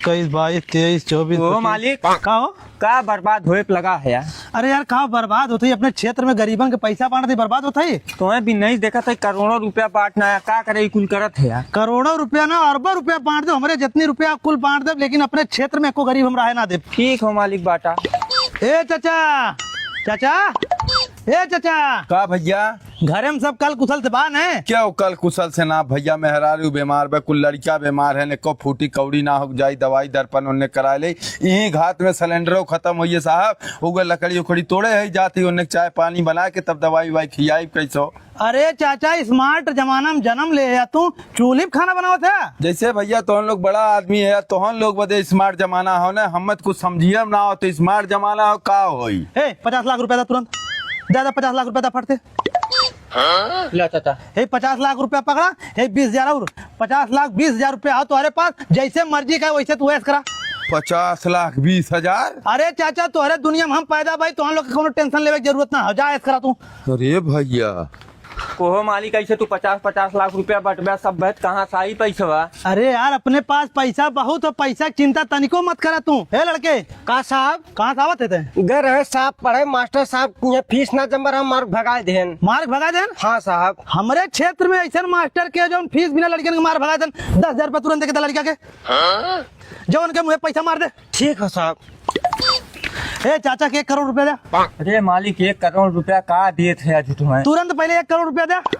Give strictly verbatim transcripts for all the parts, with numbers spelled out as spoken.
इक्कीस, बाईस, तेईस, चउबीस, ओ पच्चीस। मालिक, का हो? का बर्बाद होए पे लगा है यार? अरे यार, का बर्बाद होत है? अपने क्षेत्र में गरीबन के पैसा बांट दे, बर्बाद होत है। तोहे भी नहीं देखत है, करोड़ों रुपया बांटना है, का करे ई कुल करत है यार? करोड़ों रुपया ना, अरबों रुपया बांट दे, हमरे जितनी रुपया कुल बांट दे, लेकिन अपने क्षेत्र में एको गरीब हम रहे ना दे। ठीक हो मालिक, बांटा। ए चाचा, चाचा, ए चाचा। का भइया? घरे में सब कल कुशल से बा ने? क्यों कल कुशल से ना भइया, मेहरारू बीमार बा, कुल लड़िका बीमार है, एको फूटी कौड़ी ना हो जाई, दवाई दर्पण ओन्ने कराए ले। इही घात में सिलेंडरो खतम होइए साहब, उगे लकड़ी उकड़ी तोड़े है, जाती ओन्ने चाय पानी बना के तब दवाई उवाई खियाई कैसो। अरे चाचा, smart जमाना में जन्म ले या तू, चूल्ही पे खाना बनावत है? जैसे भइया तोहन लोग बड़ा आदमी है, तोहन लोग बदे smart जमाना हो ना, हम तो कुछ समझिए ना हो, तो smart जमाना हो का होई? ए, पचास लाख रुपया दा तुरंत, दे दे पचास लाख रुपया दा फट से। ला चाचा। हे, पचास लाख रुपया पकड़ा, हे, बीस हजार और, पचास लाख, बीस हजार रुपया हो तुम्हारे पास, जैसे मर्जी का वैसे तू ऐश करा। पचास लाख बीस हजार? अरे चाचा, तोहरे दुनिया में हम पैदा भाई, तोहन लोग के कोनो tension लेवे के जरूरत ना हो, जा ऐश करा तू। अरे भइया। कोहो मालिक, ऐसे तू पचास पचास लाख रुपया बटबा, सब बहत कहाँ से आई पैसवा? अरे यार, अपने पास पैसा बहुत हो, पैसा के चिंता तनिको मत करा तू। हे लड़के, का साहब? कहाँ से आवत है ते? गए रहे साहब पढ़े, मास्टर साहब ये फीस ना जमा रहा, मार भगाए देहन। मार भगाए देहन? हाँ साहब। हमरे क्षेत्र में ऐसन मास्टर के जौन फीस बिना लड़कियन के मार भगाए देहन, दस हजार रुपया तुरंत दे के दे लड़का के। हाँ? जौन के मुँहे पैसा मार दे। ठीक है साहब। ए चाचा के एक करोड़ रुपया दे। अरे मालिक, एक करोड़ रुपया का देत है आज तुम्हें? तुरंत पहले एक करोड़ रुपया दे।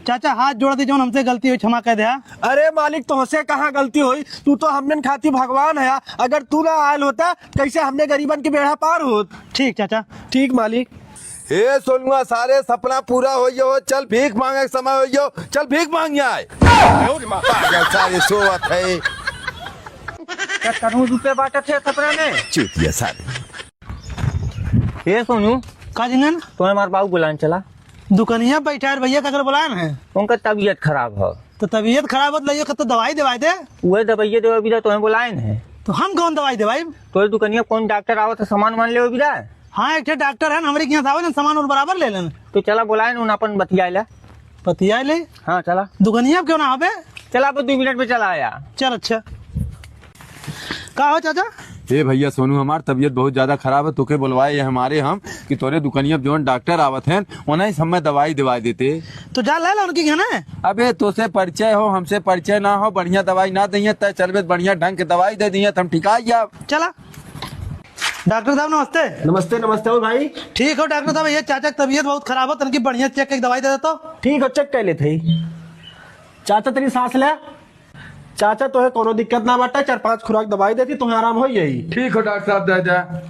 चाचा हाथ जोड़ दी, जौन हमसे गलती हुई क्षमा कर दे। अरे मालिक, तोहसे कहाँ गलती होई, तू तो हमनन खातिर भगवान है। अगर तू ना आयल होता, कैसे हमने गरीबन के बेड़ा पार होत? ठीक चाचा। ठीक मालिक। ए सोनुआ, सारे सपना पूरा होइयो, चल भीख मांगे के समय होइयो, चल भीख मांगे आए। पागल सारे सोवत है। का करोड़ रुपया बांटत है सपना में? चूतिया सारे। ए सोनू, का जिंगन? तुम्हें हमार बाबू बुलान चला। दुकनिया बैठा है भइया, का कर बुलान है? उनका तबीयत खराब है। तो तबीयत खराब हो तो लइयो, कत्तो दवाई देवाई दे। उहे दवाइये देवे बिदा तोहें बोलाए न है। तो हम कौन दवाई देवाई? तोरे दुकनिया कौन डॉक्टर आवत है, सामान वामान लेवे बिदा? हाँ, एक ठे डॉक्टर है न, हमरे के यहाँ से आवे न, सामान और बराबर ले लेन। तो चला बोलाए न, उन अपन बतियाए ला। बतियाए ले? हाँ, चला। दुकनिया पे क्यों ना आवे? चला, अब दो मिनट में चला आया। चल, अच्छा। का हो चाचा? ए भइया सोनू, हमार तबीयत बहुत ज्यादा खराब है, तोके बोलवाए ये हमारे हम कि तोरे दुकनिया पे जौन डॉक्टर आवत हैं, उन्हें समय दवाई दिवाए देते। तो जा ले ला उनकी खाना। अबे तोसे परिचय हो, हमसे परिचय ना हो, बढ़िया दवाई ना दइहें, तय चलबे त बढ़िया ढंग के दवाई दे दइहें, त हम ठिका जाब। चला। डॉक्टर साहब नमस्ते। नमस्ते, नमस्ते। और भाई? ठीक हो डॉक्टर साहब, ये चाचा की तबीयत बहुत खराब हो, तनकी बढ़िया चेक के दवाई दे देता। ठीक हो, चेक कर लेते ही। चाचा तनी सांस ले। चाचा, तोहे कौनो दिक्कत ना बाटे, चार पांच खुराक दवाई देती, तोहे आराम हो जाई। ठीक हो डॉक्टर साहब, दे दे।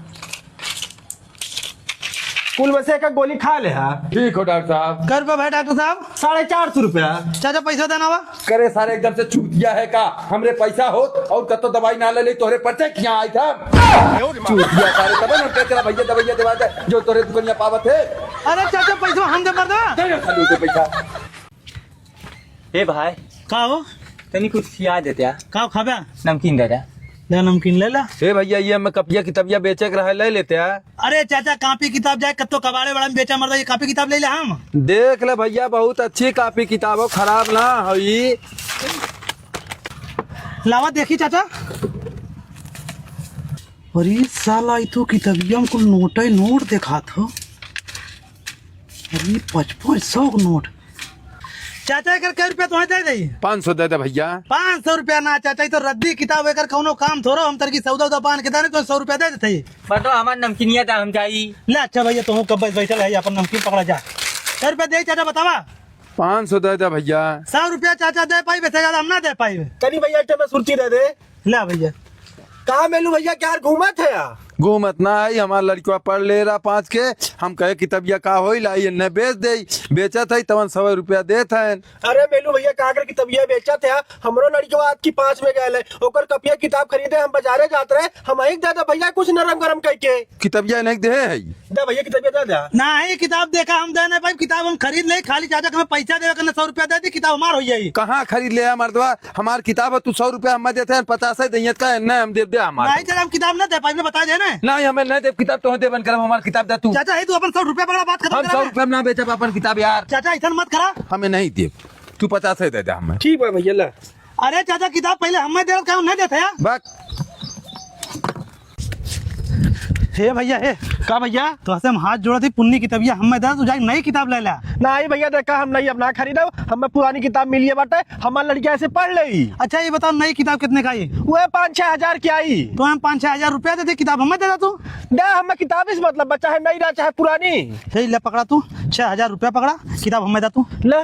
कुल में से एक एक गोली खा ले हा। ठीक हो डॉक्टर साहब। कै रुपया भाई डॉक्टर साहब? साढ़े चार सौ रुपया। चाचा, पैसा देना बा। करे सारे एकदम से चूतिया है का? हमरे पैसा होत और कतो दवाई ना ले ले, तोहरे पर्चे खिया आई था। चूतिया सारे, तब हम कहते रहा, "भैया दवाइया दवा दे, जो तोहरे दुकनिया पावत है।" अरे चाचा, पैसा हम दे मर दे। दे ना सालू के पैसा। ए भाई। का हो? तनी कुछ खिया देते यार। का खाबे? नमकीन दे दे। ले नमकीन ले ला। ए भैया, ये हमें कपिया किताबिया बेचे के रहे, ले लेते यार। अरे चाचा, कापी किताब जाए कत्तो कबाड़े वाला में बेचा मरदा, ये कापी किताब ले ले हम। देख ले भैया, बहुत अच्छी कापी किताब हो, खराब ना हो ई। लावा देखी चाचा। अरे साला, ई तो किताबिया में कुल नोटे नोट देखात हो। अरे, पचपन सौ के नोट। चाचा, एकर कै रुपया तोहे दे देई? पाँच सौ दे दे भैया। पाँच सौ रुपया ना चाचा, ई तो रद्दी किताब, एकर कौनो काम थोड़ो। हम तरकी सौदा उदा बांध के दाने तो सौ रुपया दे देते ही। बटो, हमार नमकीनिया दा, हम जाई। ले अच्छा भैया, तोहू कब बैठल है, अपन नमकीन पकड़ा जा। कै रुपया देई चाचा, बतावा? पाँच सौ दे दे भैया। सौ रुपया चाचा दे पाई, बेसे ज्यादा हम ना दे पाई। तनी भैया, एक ठे में सुरती दे दे। ला भैया। कहाँ मेलू भैया, क्या घूमत है यार? घूमत ना है, हमार लड़कवा पढ़ ले रहा पाँच के, हम कहे कितबिया का होई, लाई एन्ने बेच देई, बेचत है तवन सौ रुपया देत हैं। अरे मेलू भैया, का कर कितबिया बेचत है? हमरो लड़कवा आज की पाँच में गए है, ओकर कपिया किताब खरीदे हम बाजारे जात रहे, हम एक दादा भैया कुछ नरम गरम कह के। कितबिया नहीं दे है। दे भैया, कितबिया दे दे। नाही, किताब देखा हम दे नहीं पाई, किताब हम खरीद ले, खाली चाचा के हमें पैसा देवे के ना, सौ रुपया दे दी, किताब हमार हो जाई। कहाँ खरीद ले है मर्दवा? हमार किताब है, तू सौ रुपया हमें देते हैं, पचास ही दइयत का, नहीं हम देब दे हमार। नाही चाचा, हम किताब ना दे पाई, मैं बता दे ना। नहीं, हमें नहीं देब किताब, तोहे देबन करब, हमार किताब दे तू। चाचा, हे तू अपन सौ रुपया पकड़ा, बात खत्म हम करा सौ ना। रुपया में ना बेचब अपन किताब यार। चाचा, ऐसा मत करा। हमें नहीं देब, तू पचास ही दे दे हमें। ठीक बा भैया, ला। अरे चाचा, किताब पहले हमें दे, का नहीं देते यार? बक। हे भइया, हे। का भइया? तोहसे हम हाथ जोड़त ही, पुन्नी किताबिया हम्मे दे, तू जाके नई किताब ले ला। नाहीं भइया, देखा, हम नई अब ना खरीदब, हम्मे पुरानी किताब मिली है बाटे, हमार लड़किया ऐसे पढ़ लेई। अच्छा, ये बताओ, नई किताब कितने का आई? वो पाँच छह हजार की आई। तो हम पाँच छह हजार रुपया दे दे, किताब हम्मे दे दे तू। दे, हम्मे किताब से मतलब बा, चाहे नई रहा, चाहे पुरानी। हे ले, पकड़ा तू, छह हजार रुपया पकड़ा, किताब हम्मे दे तू। ले।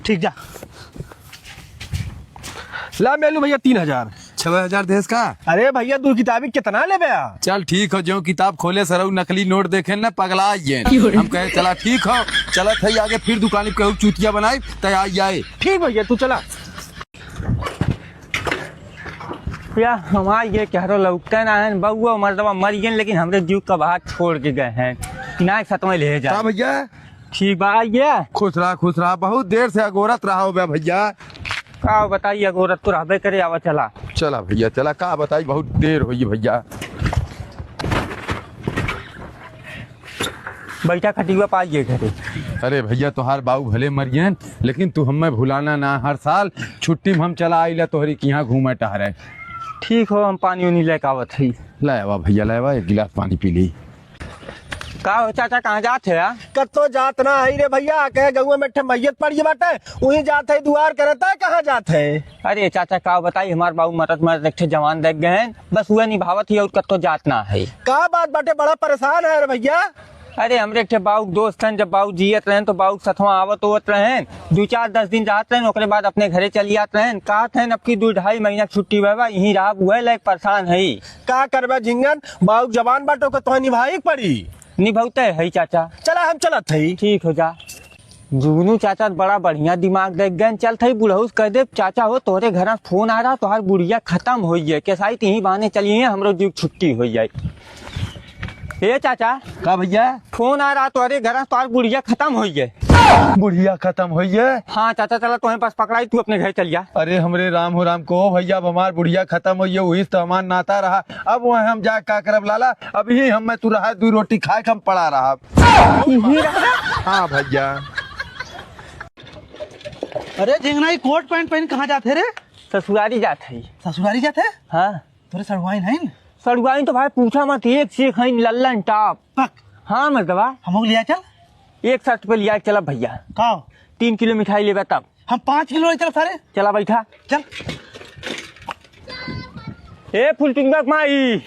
ठीक, जा। ला मेलू भइया, तीन हजार। छह हजार देस का? अरे भइया, दू किताबी कितना लेबे आ? चल ठीक हो, जो किताब खोले सरऊ नकली नोट देखे न पगला आइए। हम कहे चला ठीक हो, चलत है आगे, फिर दुकान पे कहू चूतिया बनाई, तय आई जाए। ठीक भइया, तू चला। या हमार ये केहरो लौकते ना है, बउआ मर्दवा मर गए, लेकिन हमरे जीव का बाहर छोड़ के गए हैं, ना सतवें ले जा। का भइया? ठीक बा, आइए। खुश रहा, खुश रहा। बहुत देर से अगोरत रहा हो बे भइया। का बताई, अगोरत तो रहबे करे, आवा चला। चला भइया, चला, का बताई, बहुत देर होई भइया। बैठा खटिया पा आइए घरे। अरे भइया, तोहार बाऊ भले मरियन, लेकिन तू हमें भुलाना ना। हर साल छुट्टी में हम चला आइला तोहरी किहाँ घूमे टहरे। ठीक हो, हम पानी उनी लेके आवत हई। ले आवा भइया, ले आवा, एक गिलास पानी पी ली। का हो चाचा, कहाँ जात है यार? कत्तो जात ना है रे भइया, कहे गउआ में ठे मैयत पड़ी बाटे, वहीं जात है दुआर करता, कहाँ जात है? अरे चाचा, का बताई, हमार बाबू मरत मरत एक ठे जवान देख गए हैं, बस वह निभावत ही और कत्तो जात ना है। का बात बाटे, बड़ा परेशान है रे भइया? अरे हमरे एक ठे बाबू दोस्त हैं, जब बाबू जियत रहन तो बाबू सथवा आवत होत रहन, दो चार दस दिन रहत रहन, ओकरे बाद अपने घरे चल जात रहन। कहत हैं अब की दो ढाई महीना छुट्टी हुआ बा, यहीं रहब, वह लायक परेशान है। का करबे झिंगन, बाउक जवान बाटो के तोहे निभाई के पड़ी। निभौते है चाचा। चला हम चलत हई। ठीक हो जा। जुगनू चाचा बड़ा बढ़िया दिमाग देख गए। चल थई बुढ़ऊ से कह दे, चाचा हो तोहरे घर फोन आ रहा, तोहार बुढ़िया खत्म हो गई है, केसाई तिही बहाने चलिए हमरो जीव छुट्टी हो जाए। ए चाचा। का भइया? फोन आ रहा तोहरे घर, तोहार बुढ़िया खत्म हो गई है। बुढ़िया खत्म हो गई है? हाँ चाचा, चला तोहे बस पकड़ाई, तू अपने घर चल जा। अरे हमरे राम हो राम को भइया, अब हमार बुढ़िया खत्म होइ गई, वही से तो हमार नाता रहा। अब वह हम जा का करब लाला, अभी हम मैं तू रहा, दू रोटी खाए के हम पड़ा रहा। यही रहा? हाँ भइया। अरे झिंगना, ई कोट पैंट पहन कहाँ जात है रे? ससुरारी जात है। ससुरारी जात है? हाँ। तोरे सड़ुआइन है न? सड़ुआइन तो भाई पूछा मत, एक से एक है, लल्लन टॉप। पक। हाँ मर्दवा। हमहू लिया चल। एक शर्त पे लिया चला भइया। का? तीन किलो मिठाई लेबे तब। हम पाँच किलो ले चल सारे। चला बैठा। चल। ए फुलटुंगा के माई।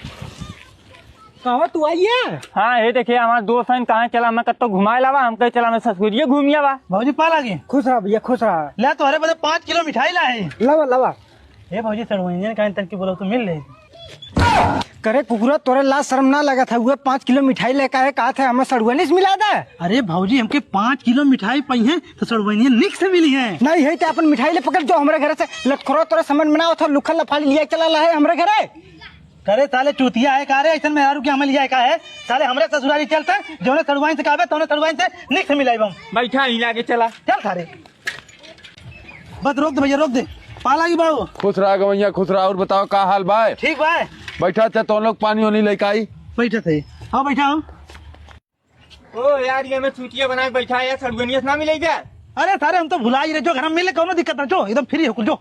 कहाँ तू आई है? हाँ, हे देखिए, हमार दोस्त हैं, कहाँ चला, मैं कत्तो घुमाए लावा, हम कहे चला, मैं ससुरिये घूमिया बा। भौजी पा लागे। खुश रहा भइया, खुश रहा। ला तोहरे बदे पाँच किलो मिठाई लाए। लावा, लावा। ए भौजी, सड़ुआइन का तनकी बोला तो मिल ले। करे कुकुरा, तोरे लाज शर्म ना लगत है? उहे पाँच किलो मिठाई लेके आए, कहत है हमें सड़ुआइन से मिला दे। अरे भौजी, हमके पाँच किलो मिठाई पइहैं तो सड़ुआइन निक से मिली है। नहीं है तो अपन मिठाई ले पकड़ जो हमरे घर से। लटखोरो, तोरे समझ में ना आवत हो, लुखल लफाली लिया चला ला है हमरे घरे। करे साले चूतिया है का रे, ऐसन मेहरारू के हमें लिया है का है? साले हमरे ससुरारी चलते, जौने सड़ुआइन से कहबे तौने सड़ुआइन से निक से मिलाइब हम। बैठा ही लागे चला। चल सारे। बस रोक दे भइया, रोक दे। पा लागी बाबू। खुश रहा गवैया, खुश रहा। और बताओ का हाल बा? ठीक बा। बैठा थे तो लोग पानी वानी लेके आई। बैठा थे। आओ बैठा हो। ओ यार, ये मैं चूतिया बना के बैठा है यार, सड़ुआइन से ना मिले क्या? अरे सारे हम तो भुला ही रहे, जो घर में मिले, कौनो दिक्कत ना, जो एकदम फ्री हो कुल, जो।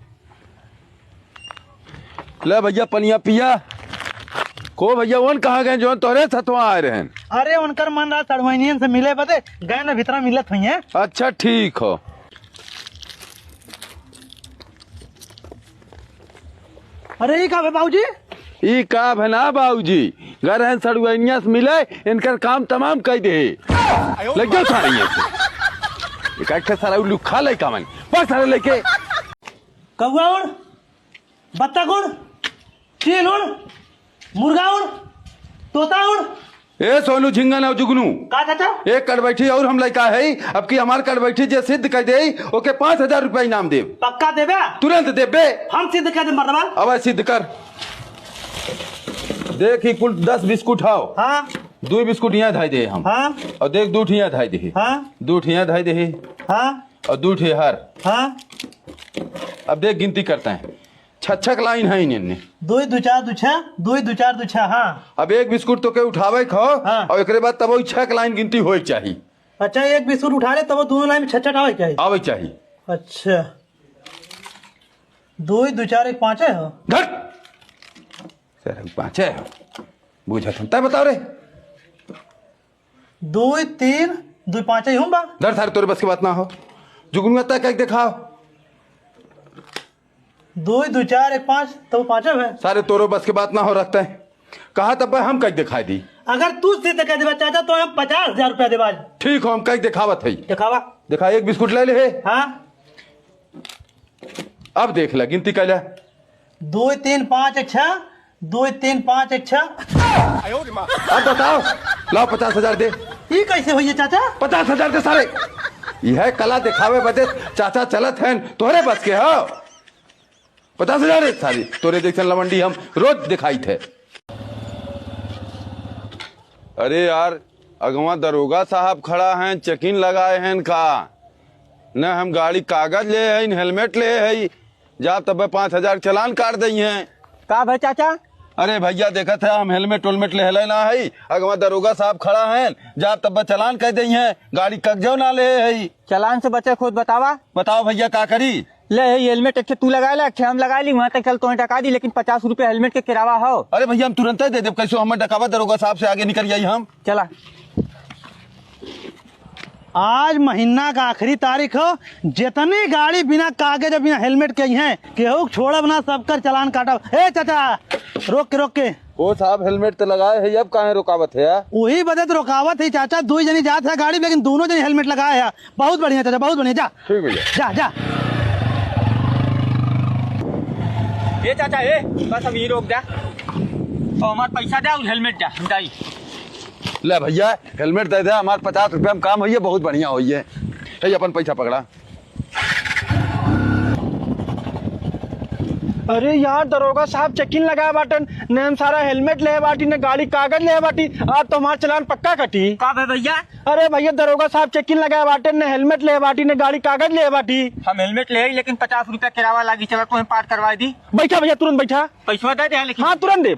ले भइया पनिया पिया। को भइया वन कहाँ गए जौन तोहरे सथवा आए रहन? अरे उनकर मन रहा सड़ुआइन से मिले बदे, गए ना भीतरा मिलत हुई हैं। अच्छा ठीक हो। अरे ई का भे बाबूजी? ई का भे ना बाबूजी, गए रहन सड़ुआइन से मिले, इनकर काम तमाम कइ दे। लग जाओ सारे यहाँ से। एक एक सारा लुखा लइका मन। बस सारे लेके। कौआ उड़, बत्तख उड़, चील उड़, मुर्गा उड़, तोता उड़। ए सोनू, झिंगन और जुगनू। का चाचा? एक कड़बैठी और हम लइका है, अब की हमार कड़बैठी जे सिद्ध कइ देई, ओके पाँच हजार रुपया इनाम देब। पक्का देबे? तुरंत देबे। हम सिद्ध कइ देब मर्दवा। अब सिद्ध कर। देख ई कुल दस बिस्कुट हव। हाँ। दुइ बिस्कुट यहाँ धइ दे हम। हाँ। और देख दू ठे यहाँ धइ दे। हाँ। दू ठे यहाँ धइ दे। हाँ। और दू ठे हर। हाँ। अब देख गिनती करते हैं। छह छह लाइन है इन्हें। दुइ दू चार दू छह, दुइ दू चार दू छह, हाँ। अब एक बिस्कुट तोके उठावे क हो, हाँ। और एकरे बाद तब वो छह के लाइन गिनती होए के चाही। अच्छा, एक बिस्कुट उठा ले, तब वो दोनों लाइन में छह छह आवे के चाही। आवे के चाही। अच्छा, दुइ दू चार एक पाँच है हो। घट। सर, पाँच है हो। बूझत हम। तय बताओ रे। दुई तीन, दुई पाँच ही हम बा। धर सारे, तोरे बस के बात ना हो। जुगनुआ तय कइके देखाओ। दुई दुई चार एक पाँच, तो पाँचे है। सारे तोरो बस के बात ना हो रखते हैं। कहा तब हम कइके देखाई दी। अगर तू सीधे कह देबा चाचा तो हम पचास हजार रुपया देबा। ठीक हो, हम कइके देखावत है। देखावा। देखा, एक बिस्कुट ले ले है। हाँ। अब देख ले, गिनती कर ले। दुई तीन पाँच एक छः, दुई तीन पाँच एक छः। अब बताओ, लाओ पचास हजार दे। ई कैसे होइए चाचा? पचास हजार दे सारे। यह कला देखावे बदे चाचा चलत हैं, तोहरे बस के हो। पचास हजार दे सारे, तोरे जैसन लवंडी हम रोज देखाई थे। अरे यार, अगवा दरोगा साहब खड़ा हैं, चेकिंग लगाए हैं का? न हम गाड़ी कागज ले हैं, हेलमेट ले हैं, जा तब पाँच हजार चालान काट दई हैं। का भाई चाचा? अरे भैया, देखत है हम हेलमेट वेलमेट लेहले ना है, अगवा दरोगा साहब खड़ा हैं, जा तब चालान कह दई हैं, गाड़ी कागजो ना ले है। चालान से बचे खुद बतावा। बताओ भैया, का करी? ले, ये हेलमेट एक ठे तू लगा ले, एक ठे हम लगा ली, वहाँ तक चल तोहे टका दी, लेकिन पचास रुपया हेलमेट के किरावा हो। अरे भैया, हम तुरंत ही दे देब, कैसे हमें डकावा दरोगा साहब से आगे निकल जाई हम। चला। आज महीना का आखिरी तारीख हो, जितनी गाड़ी बिना कागज और बिना हेलमेट के आई हैं, केहू के छोड़ब ना, सबकर चालान काटब। ए चाचा, रोक के, रोक के। ओ साहब, हेलमेट तो लगाए है, अब काहे रुकावत है यार? वही बदे तो रुकावत है चाचा, दुई जनी जात है गाड़ी, लेकिन दोनों जनी हेलमेट लगाए है। बहुत बढ़िया चाचा, बहुत बढ़िया। जा। ठीक भैया। जा, जा। ए चाचा, ए, बस अब यहीं रोक दे। और हमार पैसा दे और हेलमेट दे, हम जाई। ले भैया, हेलमेट दे दे, हमार पचास रुपया में काम होइए, बहुत बढ़िया होइए। हे, अपन पैसा पकड़ा। अरे यार, दरोगा साहब चेकिंग लगाए बाटन, ने हम सारा हेलमेट लेहे बाटी, ने गाड़ी कागज लेहे बाटी, आज तो हमार चालान पक्का कटी। का भे भैया? अरे भैया, दरोगा साहब चेकिंग लगाए बाटे, ने हेलमेट लेहे बाटी, ने गाड़ी कागज लेहे बाटी। हम हेलमेट ले आई, लेकिन पचास रुपया किरावा लागी, चला तुम्हें पार करवा दी। बैठा भैया, तुरंत बैठा। पैसवा दे दे, लेकिन हाँ, तुरंत दे।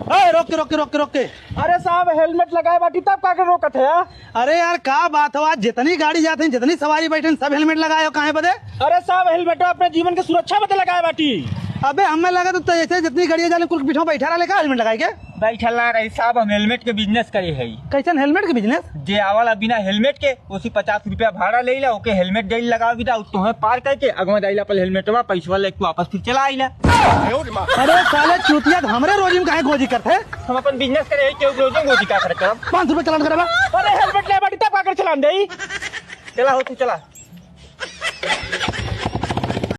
ए, रोक के, रोक के, रोक के, रोक के। अरे साहब, हेलमेट लगाए बाटी, तब का के रोकत है यार? अरे यार, का बात हो, आज जितनी गाड़ी जात हैं, जितनी सवारी बैठे हैं, सब हेलमेट लगाए हो, काहे बदे? अरे साहब, हेलमेट अपने जीवन के सुरक्षा बदे लगाए बाटी। अबे, हमें लगा तो, तो ऐसे जितनी गाड़ियाँ जाने, कुल पीछे बैठा रहा, लेका हेलमेट लगाए के? बैठल ना रही साहब, हम हेलमेट के बिजनेस करे हई। कैसन हेलमेट के बिजनेस? जे आवाला बिना हेलमेट के, उसी पचास रुपया भाड़ा ले ला, ओके हेलमेट दे लगावे बिदा, तोहे पार करके अगवा जाइला पर हेलमेटवा, पैसवा लेके वापस फिर चला आइला। अरे साले चूतिया, तो हमरे रोजी में काहे गोजी करत है? हम अपन बिजनेस करे हई, केहू रोजी में गोजी का करत है? पाँच सौ रुपया चालान करबा। अरे हेलमेट ले बाटी तब का कर चालान देई? चला हो तू चला।